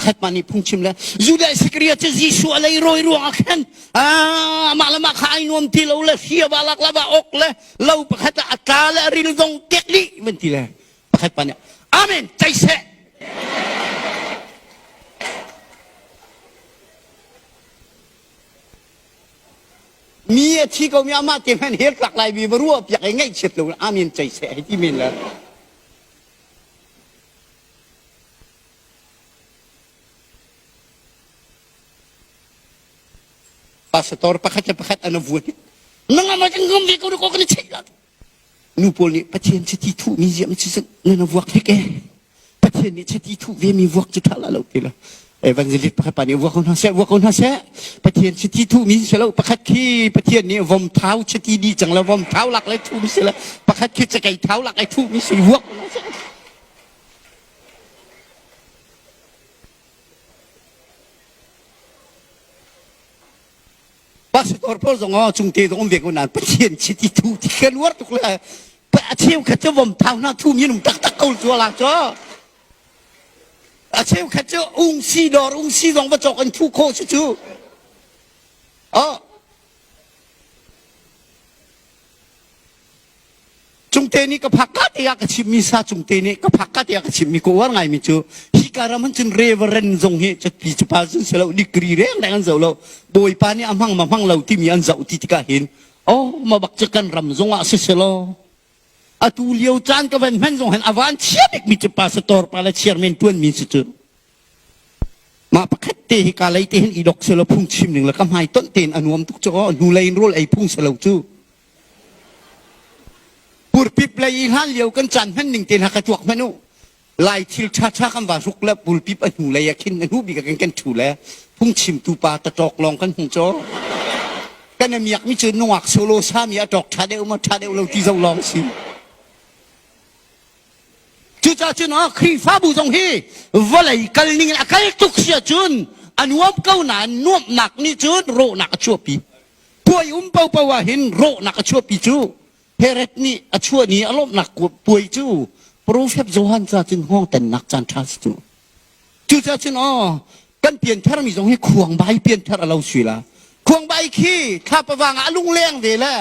Pakhat pa nih phungchim le Judah Isakariot cu Jesuh a leirawi ruangah khan amah le mah kha ai nuam ti lo le hria va lak la va ok le lo pakhat ah a tla le a ril zong tek dih van ti le pakhat pa nih Amen cei seh mi a thi ko mi amah te hmanh hel tlak lai mi va ruah piak i ngaihchiat lo amen cei seh hei ti men le Pastor pakhat le pakhat an vuan. Nang ama kan ngam ve ko ko kan cheih la. Nu pawl nih Pathian chiti thuh mi ziam chi nan vuak hik e. Pathian nih chiti thuh ve mi vuak cu tha la lo ti la. Evangelist pakhat pa nih vuak ko hna seh, vuak ko hna seh. Pathian chiti thuh mi si lo pakhat khi Pathian nih vom thau chiti di cang la vom thau lak le thuh mi si la pakhat khi cakei thau lak ai thuh mi si vuak ko hna seh. Pastor pawl zong aw cungte zong um ve ko nain Pathian chiti thu ti kan uar tuk le a cheukhat cu vom thau hna thu mi um taktak ko cu la cu a cheukhat cu ungsi dawr ungsi zong va cawk an thu kho si cu oh Cungte nih ka phak ka te ah ka chimmi sa cungte nih ka phak ka te ah ka chimmi ka uar ngaimi cu hika ram han cun reverend zong hi cutpi cupa cun si lo degree reng reng an zoh lo bawipa nih a hmang ma hmang lo timi an zoh ti tikah hin oh ma bak cu kan ram zong ah si si lo atu lio caan ka van hman zong hin a van chia bikmi cu pastor pa le chairman tuan mi si cu mah pakhat te hi ka lei te hin i dok selo phung chim ning le ka hmai tonh tein a nuam tuk cu hnu lei in rawl ei phung selo cu Purpip lei i hlan lio kan caan hman ning te hna ka tuak hmanh u. Lai thil ṭhaṭha kan va hruk le pulpip a hnu lei ah khin a hnu bik ah khin kan ṭhu le phungchimtu pa taṭawk lawng kan hmu caw. Kan a miakmi cu nungak solo sami a ṭawk ṭha deuh maw ṭha deuh lo ti zo lawng si. Cucaah cun ah Khrihfabu zong hi vawlei kal ning in a kal tuk si ahcun a nuam ko nain nuamhnak nih cun rawhnak a chuahpi. Puai um paopaoh ah hin rawhnak a chuahpi cu Herod nih a chuah ni a lawmhnak puai cu Profet Johan ca cun hngawngtennak caan ṭha si cu. Cucaah cun aw kan piantharmi zong hi khuangbai pianthar a lo sui la. Khuangbai khi thlapavang ah a lungleng ve le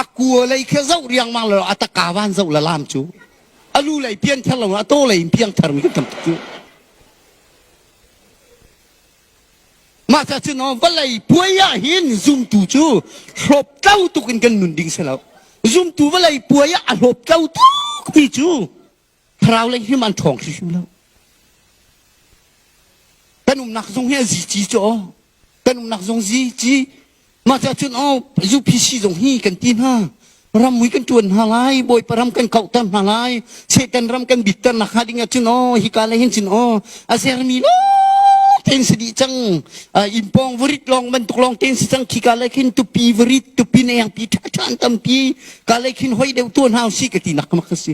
a kua lei khi zoh riangmang lo a taka van zoh la lam cu. A lu lei pianthar lo a taw lei in piangthar mi kan tam tuk cu. Mah ca cun aw vawlei puai ah hin zumtu cu hlawptlo tuk in kan nun ding si lo. Zumtu vawlei puai ah a hlawptlo tuk mi cu thlarau lei hrim an ṭhawng hrimhrim lo. Kan umnak zong hi a zici cu aw. Kan umnak zong zici. Mah ca cun aw UPC zong hi kan ti hna. Ramui kan ṭuan hna lai, Bawipa ram kan kauhter hna lai, Satan ram kan bitter nak hnga ding ahcun aw hika le hin cun aw a zermi lawng tein si dih cang. Inn pawng varit lawng bantuk lawng tein si cang. Khika le khin tupi varit, tupi nengpi ṭha ṭha an tampi. Ka le khin hoi deuh tuah hna usih ka ti nak mak a si.